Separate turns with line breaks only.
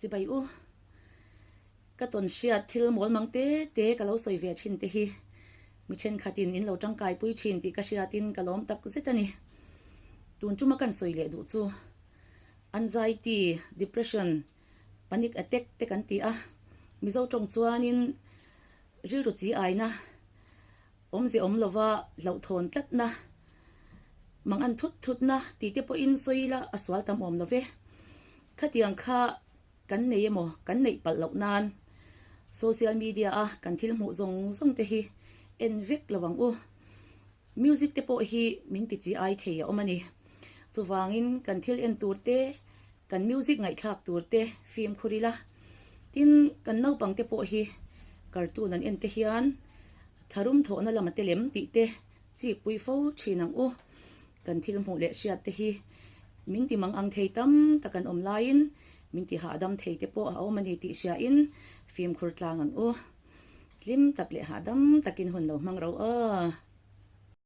Chibai u, ka tawn hriat thil mawl mang te te ka lo sawi ve thin te hi mi thenkhatin in lo tangkai pui thin tih ka hriatin ka lawm tak zet a ni. Tun tuma kan sawi leh duh chu anxiety, depression, panic attack te kan ti a, Mizo tawng chuanin rilru chi aina Awmze awm lova hlauhthawn tlatna, mang an thut thutna tih te pawhin sawi ila a sual tam awm lo ve. Khatiang kha kan nei emaw kan neih palh loh nan social media a kan thil hmuh zawng zawng te hi en vek lo ang u. Music te pawh hi min ti chi ai thei a awm a ni. Chuvangin kan thil en tur te, kan music ngaihthlak tur te fimkhur ila. Tin, kan naupang te pawh hi cartoon an en te hian Tharum thawhna lama te lem tih te chik pui fo thin ang u. Kan thil hmuh leh hriat te hi min ti mang ang thei tam tak an awm laiin min ti hahdam thei te pawh a awm a ni tih hriain fimkhur tlang ang u. Hlim tak leh hahdam takin hun lo hmang ro aw.